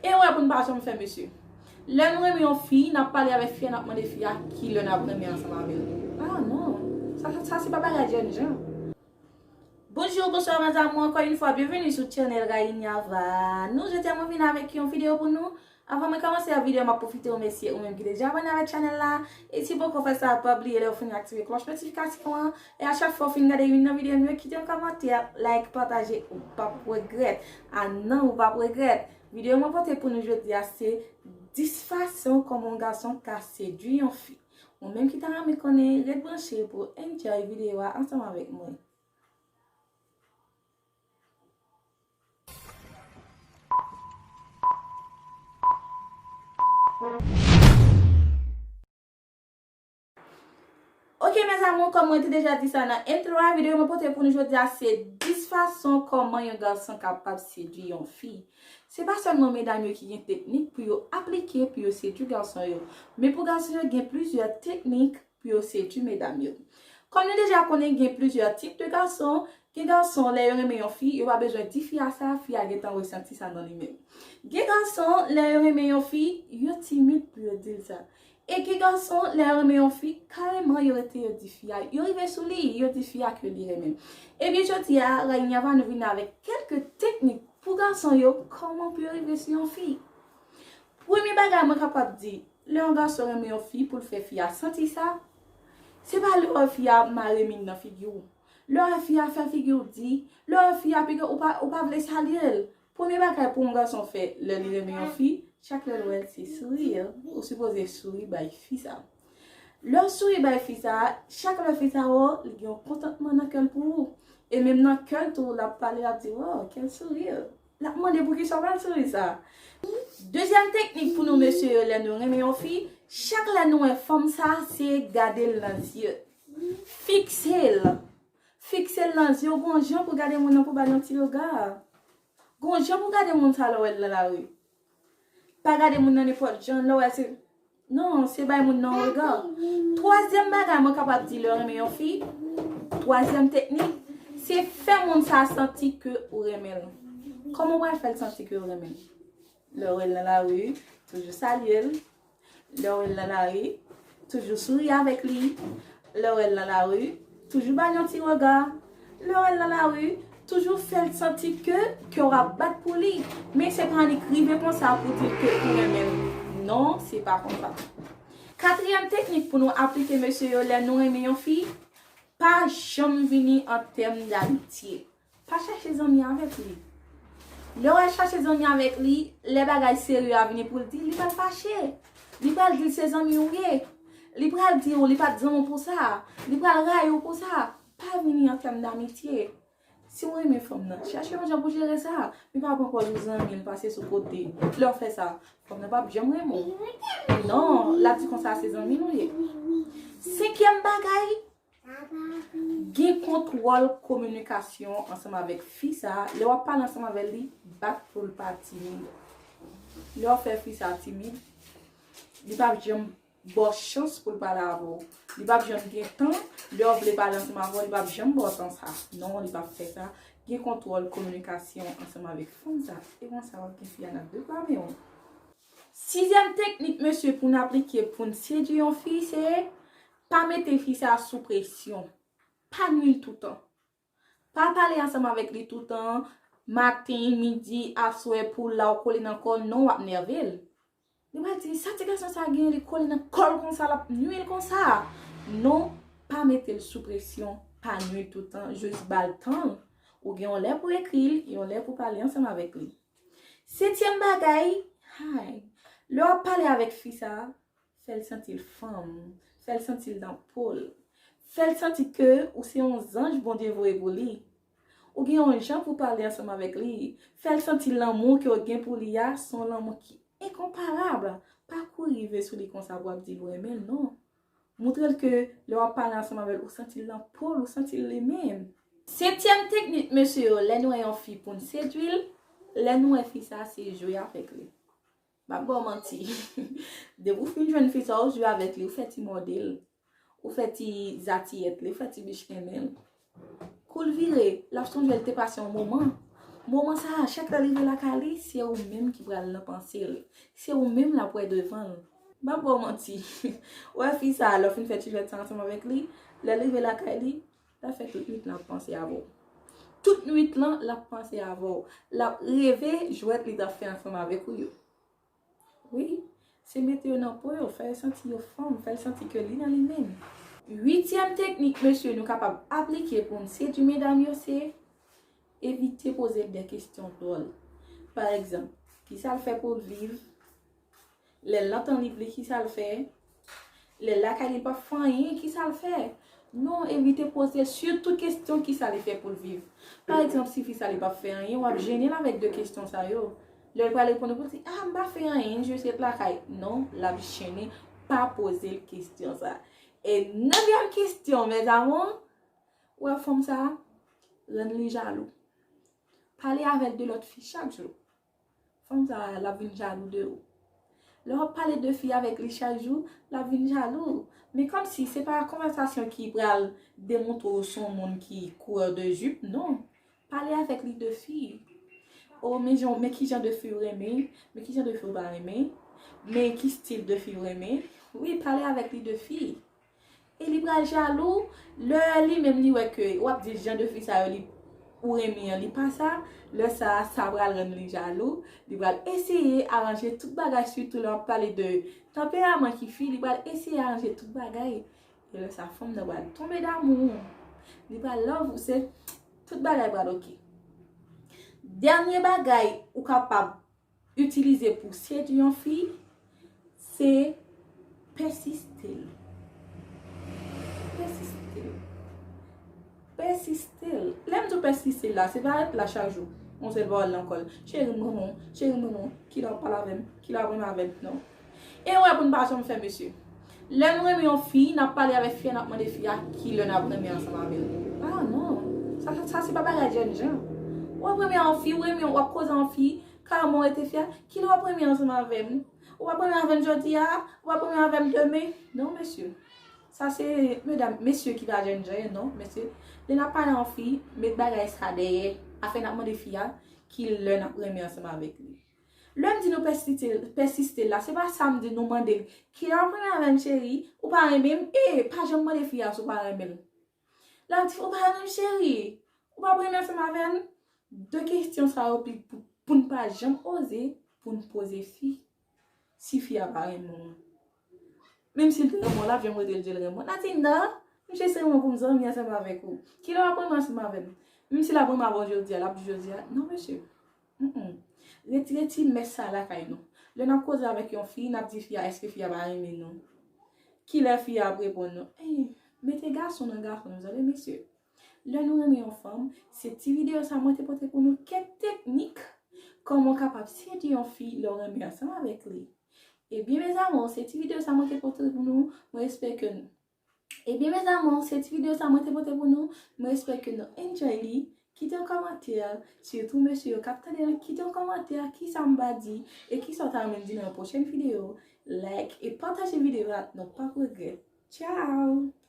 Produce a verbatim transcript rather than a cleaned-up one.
Erè pou n pa janm fè, mesye. Lè nou renmen yon fi, n ap pale avèk fi a, n ap mande fi a ki lè n ap renmen ansanm avè l. Ah non, sa, sa, sa se pa bagay jènjan. Bonjou, bonswa, mes amours, ankò yon fwa, byenveni sou channel Rainy Ava. Nou, jodi a mwen vin avèk yon videyo pou nou. Avan mwen kòmanse ak videyo, m ap pwofite remèsye ou menm ki deja abòne avèk channel la. E si w poko fè sa, pa bliye lè w fin aktive klòch notifikasyon an. E a chak fwa w fin gade youn nan videyo nou yo, kite yon kòmantè, like, pataje, ou p ap regrèt. Ah non, ou p ap regrèt. Videyo mwen pote pou nou jodi a se dis fason kòman yon gason ka sedui yon fi. Ou menm ki ta renmen konnen, ret branche pou w enjoy videyo a ansanm avèk mwen. Ok, mes amours, kòm mwen te deja di sa nan intro a, videyo mwen pote pou nou jodi a se dis fason kòman yon gason kapab sedui yon fi. Se pa sèlman medam yo ki gen teknik pou yo aplike pou yo sedui gason yo, men pou gason yo gen plizyè teknik pou yo sedui medam yo. Kòm nou deja konnen, gen plizyè tip de gason. Gen gason, lè yo renmen yon fi, yo pa bezwen di fi a sa, fi a gentan resanti sa nan li menm. Gen gason, lè yo renmen yon fi, yo timid pou yo di l sa. E gen gason, lè yo renmen yon fi, kareman yo rete yo di fi a, yo rive sou li, yo di fi a ke li renmen. Ebyen, jodi a, Rainy Ava, nou vin avèk kèlke teknik pou gason yo, kòman pou yo rive sou yon fi. Premye bagay mwen kapab di, lè yon gason renmen yon fi, pou l fè fi a santi sa, se pa lè w wè fi a mare min nan figi w. Lè w wè fi a fè figi w di, lè w wè fi a pike, ou pa, ou pa vle salye l. Premye bagay pou yon gason fè lè li renmen yon fi, chak lè l wè l se souri. Ou sipoze souri bay fi sa. Lè w souri bay fi sa, chak lè fi sa wè w, li gen yon kontantman nan kè l pou ou. E menm nan kè l tou, l ap pale, l ap di, "Wow, quel sourire." L ap mande poukisa w pral souri sa. Dezyèm teknik pou nou mesye yo lè nou renmen yon fi, chak lè nou wè fanm sa, se gade l nan zye. Fikse l. Fikse l nan zye, ou gon jan pou gade moun nan pou ba l yon ti rega. Gon jan pou gade moun sa lè w wè l nan lari. Pa gade moun nan nenpòt jan, lè w wè l se, non, se bay moun nan yon rega. Twazyèm bagay mwen kapab di lè w renmen yon fi, twazyèm teknik, se fè moun sa santi ke ou renmen l. Kòman w pral fè l santi ke ou renmen l? Lè w wè l nan lari, toujou salye l. Lè w wè l nan lari, toujou souri avèk li. Lè w wè l nan lari, toujou ba l yon ti rega. Lè w wè l nan lari, toujou fè l santi ke kè w ap bat pou li. Men se pa annik rive konsa pou di l ke ou renmen l. Non, se pa konsa. Katriyèm teknik pou nou aplike, mesye yo, lè nou renmen yon fi, pa janm vini an tèm damitye. Pa chache zanmi avèk li. Lè w al chache zanmi avèk li, lè bagay serye a vini pou l di, li pral fache. Li pral di l se zanmi w ye. Li pral di w li pa t zanmi w pou sa. Li pral rayi w pou sa. Pa vini an tèm damitye. Si w renmen fanm nan, chache yon jan pou jere sa. Men pa pran pòz ou zanmi l, pase sou kote. Lè w fè sa, fanm nan p ap janm renmen w. Non, l ap di konsa se zanmi nou ye. Senkyèm bagay, gen kontwòl kominikasyon ansanm avèk fi sa a. Lè w ap pale ansanm avè l, li bat pou l pa timid. Lè w fè fi sa a timid, li p ap janm ba w chans pou l pale avè w. Li p ap janm gen tan, lè w vle pale ansanm avè w, li p ap janm ba w tan sa. Non, li p ap fè sa. Gen kontwòl kominikasyon ansanm avèk fanm sa. E konsa, w ap gen fi a nan de pa men w. Sizyèm teknik, mesye, pou n aplike pou n sedui yon fi, se pa mete fi sa sou presyon. Pa nwi l toutan. Pa pale ansanm avèk li toutan, maten, midi, aswè, pou la w kole nan kò l, non, w ap nève l. Li pral di, "Sa ti gason sa gen, li kole nan kò l konsa, l ap nwi l konsa." Non, pa mete l sou presyon, pa nwi l toutan, jis ba l tan l. Ou gen yon lè pou ekri l, yon lè pou pale ansanm avèk li. Setyèm bagay, hay, lè w ap pale avèk fi sa a, fè l santi l fanm, fè l santi l nan po l. Fè l santi ke ou se yon zanj Bondye voye pou li. Ou gen yon jan pou pale ansanm avèk li. Fè l santi lanmou ke w gen pou li a, se yon lanmou ki enkonparab. Pa kouri rive sou li konsa pou w ap di l ou renmen l, non. Montre l ke lè w ap pale ansanm avè l, ou santi l nan po l, ou santi l li menm. Setyèm teknik, mesye yo, lè nou wè yon fi pou n sedui l, lè nou wè fi sa a, se jwe avèk li. M ap ba w manti. Depi w fin jwenn fi sa a, ou jwe avèk li, ou fè ti mòde l, ou fè ti zatiyèt li, ou fè ti bich kenbe l. Kou l vire, l ap sonje l te pase yon moman. Moman sa a, chak lè l rive lakay li, se ou menm ki pral nan panse l. Se ou menm l ap wè devan l. M ap ba w manti. Ou wè fi sa a, lè w fin fè ti jwèt sa ansanm avèk li, lè l rive lakay li, l ap fè tout nwit lan ap panse avè w. Tout nwit lan, l ap panse avè w. L ap reve jwèt li t ap fè ansanm avèk ou yo. Wi, se mete yo nan po yo, fè yo santi yo fanm, fè l santi ke li nan li menm. Uityèm teknik, mesye, nou kapab aplike pou n sedui medam yo, se evite poze l de kesyon dwòl. Pa egzanp, kisa l fè pou l viv? Lè l nan tan lib li, kisa l fè? Lè l lakay li, l p ap fè anyen, kisa l fè? Non, evite poze l sitou kesyon kisa li fè pou l viv. Pa egzanp, si fi sa li p ap fè anyen, w ap jennen l avèk de kesyon sa yo. Lè l pral reponn ou, pou l di, "Ah, m pa fè anyen, m jis ret lakay." Non, l ap jennen, pa poze l kesyon sa. E nevyèm kesyon, mes amours, ou wè fanm sa a, rann li jalou. Pale avè l de lòt fi chak jou. Fanm sa a, l ap vin jalou de ou. Lè w ap pale de fi avèk li chak jou, l ap vin jalou. Men kòmsi se pa konvèsasyon ki pral demontre w se yon moun ki kourè de jip, non. Pale avèk li de fi. O, men jan, men ki jan de fi w renmen, men ki jan de fi w pa renmen, men ki stil de fi w renmen. Wi, pale avèk li de fi. E li pral jalou, lè li menm li wè ke w ap di jan de fi sa yo li ou renmen an, li pa sa, lè sa a, sa pral rann li jalou, li pral eseye aranje tout bagay, sitou lè w ap pale de tanperaman ki fi, li pral eseye aranje tout bagay. E lè sa, fanm nan pral tonbe damou, li pral love ou, se tout bagay pral oke. Dènye bagay ou kapab itilize pou sedui yon fi, se pèsiste l. Pèsiste l. Pèsiste l. Lè m di w pèsiste l la, se pa ret la chak jou. Yon sèl pawòl nan kò l. Cheri m renmen w, cheri m renmen w, kilè w ap pale avè m, kilè w ap renmen avè m, non. E ou wè pou n pa janm fè, mesye. Lè nou renmen yon fi, n ap pale avèk fi a, n ap mande fi a kilè n ap renmen ansanm avè l. Ah non, sa, sa, sa se pa bagay jènjan. W ap renmen yon fi, w renmen, w ap koze yon fi, kòman w rete fi a, kilè w ap renmen ansanm avè m? Ou ap renmen avè m jodi a, ou ap renmen avè m demen? Non, mesye. Sa se medam, mesye ki pa jènjan, non, mesye. Lè n ap pale yon fi, met bagay sa dèyè, afè n ap mande fi a kilè n ap renmen ansanm avèk li. Lè m di nou pèsiste, pèsiste la, se pa sa m di nou mande l, kilè w ap renmen avè m cheri, ou pa renmen m, e pa janm mande fi a si w pa renmen l. Lè w di ou pa renmen m cheri, ou p ap renmen ansanm avè m. De kesyon sa yo pou, pou, pou n pa janm oze pou n poze fi, si fi a pa renmen w. Menm si l te renmen w, l ap janm rete l di l renmen w. L ap di non, m jis renmen w pou m zanmi ansanm avèk ou. Kilè w ap renmen ansanm avè m? Menm si l ap renmen avè w jodi a, l ap di jodi a, non mesye. Mm-mm. Retire ti mès sa lakay nou. Lè n ap koze avèk yon fi, n ap di fi a, èske fi a pa renmen nou? Kilè fi a ap reponn nou? Ey, mete gason nan gason nou, tande mesye. Lè nou renmen yon fanm, se ti videyo sa mwen te pote pou nou kèk teknik kòman w kapab sedui yon fi lè w renmen ansanm avèk li. Ebyen, mes amours, se ti videyo sa mwen te pote pou nou, mwen espere ke nou Ebyen, mes amours, se ti videyo sa mwen te pote pou nou. Mwen espere ke nou enjoy li. Kite yon kòmantè, sitou mesye yo k ap tande l, kite yon kòmantè, kisa m pa di, e kisa w ta renmen m di nan yon pwochèn videyo. Like e pataje videyo a, nou p ap regrèt. Tchao!